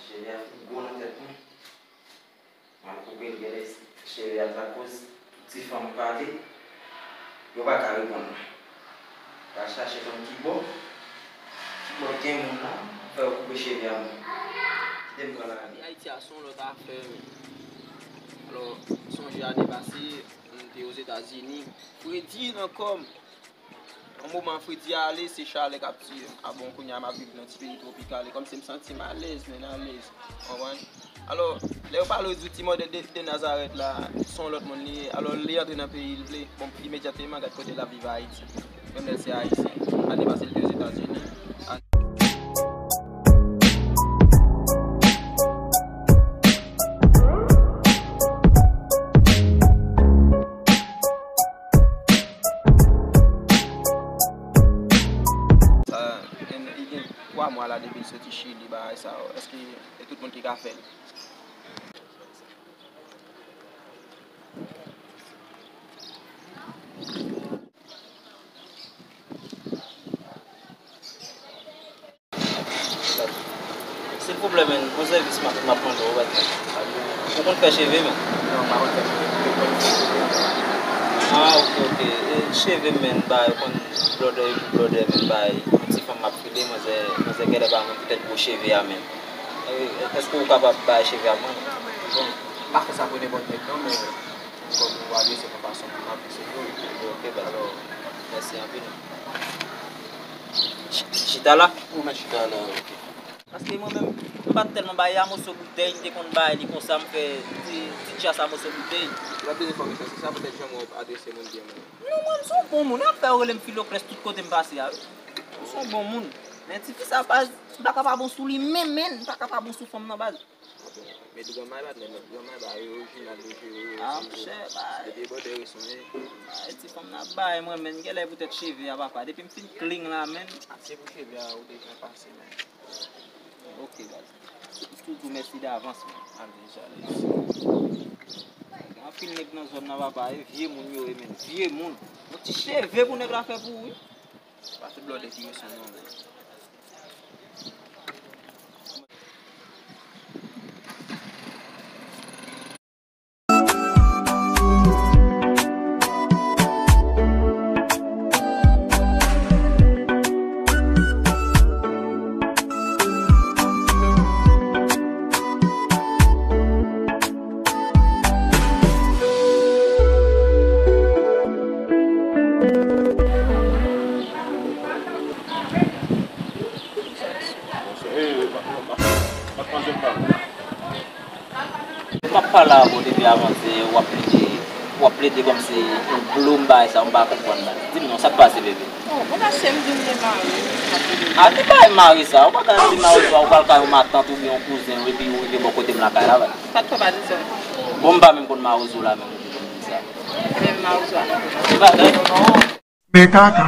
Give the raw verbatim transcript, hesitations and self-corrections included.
Cheve a fin gwo nan tèt mwen. M al koupe l, genlè cheve a t akoz tout ti fanm pale, yo pa ka reponn mwen. M al chache konn ki bò, ki bò gen moun nan, fè yo koupe cheve a mwen. Kite m pran lari. Ayiti a se yon lòt afè, men. Alò, sonje ane pase, m te Ozetazini. Fredi nan kò m. Yon moman fredi ale, se chalè k ap tiye m. A bon, kounye a m ap viv nan ti peyi twopikal. E kòmsi m santi m alèz, men alèz. Ou konprann? Alò, lè yo pale w di ti mòdèl de, de Nazarèt la, se yon lòt moun li ye. Alò, li antre nan peyi l vle. Bon, imedyatman, gad kote l ap viv Ayiti. Menm lè l se Ayisyen. Ane pase, l te Ozetazini. Ane Sa, gen, li gen twa mwa la depi l soti Chili, bagay sa yo. Èske e tout moun ki ka fè l? Silvouplè, menn, yon sèvis m ap, m ap mande w, ou konn fè cheve, menn? Non, m pa konn fè cheve, m te konn fè cheve. Ah, ok, ok. E, cheve, menn, bay, ou konn blòdè, blòdè, menn, bay. Yon ti fanm m ap file, manzè, manzè genlè ba mwen poutèt gwo cheve a, menn. E, èske ou kapab bay cheve a mwen? Bon, m pa fè sa pou nenpòt nèg, non, men fòk ou adrese m yon fason pou m adrese yo. Ok, baz. Alò, mèsi anpil. Ch-, chita la? Ou mèt chita la, ok. Paske mwen menm, m pa t tèlman bay a moso boutèy, m te konn bay li konsa, m fè ti, ti tchas a moso boutèy. Ou pa bezwen fè m chans, se sa poutèt jan mwen adrese moun byen mwen. Non, mwen, m se yon bon moun, wi, afè yo rele m Filoclès tout kote m pase a, wi. M se yon bon moun. Men tifi sa, baz, m pa ka pa bon sou li menm, menn, m pa ka pa bon sou fanm nan, baz. Men di granmay pa t nèt, non. Granmay ba yo orijinal, yo jere yo. Ah, monchè, ba. Depi bòdè yo sonye. Ba, ti fanm nan bay mwen, menn, genlè poutèt cheve a, papa. Depi m fin clean la, menn. Ah, se pou cheve a, ou te jan pase, menn. Ok, baz. M toujou mèsi davans, menn. Alèz, alèz. Gen anpil nèg nan zòn nan, papa. E vye moun yo ye, menn. Vye moun. Yon ti cheve pou nèg la fè pou ou, wi. Pa tout blòdè ki gen son non, menn. M ap pale avè w depi avan, se w ap plede, w ap plede kòmsi ou blo m bagay sa, m pa konprann la. Di m non, sa k pase, bebe? Oh, bon, paske m di m te mare, m ap plede. A, ki bagay mare sa? Ou pa ka di mare sa, ou pral kay yon matant oubyen yon kouzen w, epi ou rive bò kote m lakay la, baz. Sa k fè w pa di sa? Bon, m pa menm konn mawozo la menm, ou di konn di sa. Menm mawozo a nan kouzen. Se pa vre, non, non. Men kaka.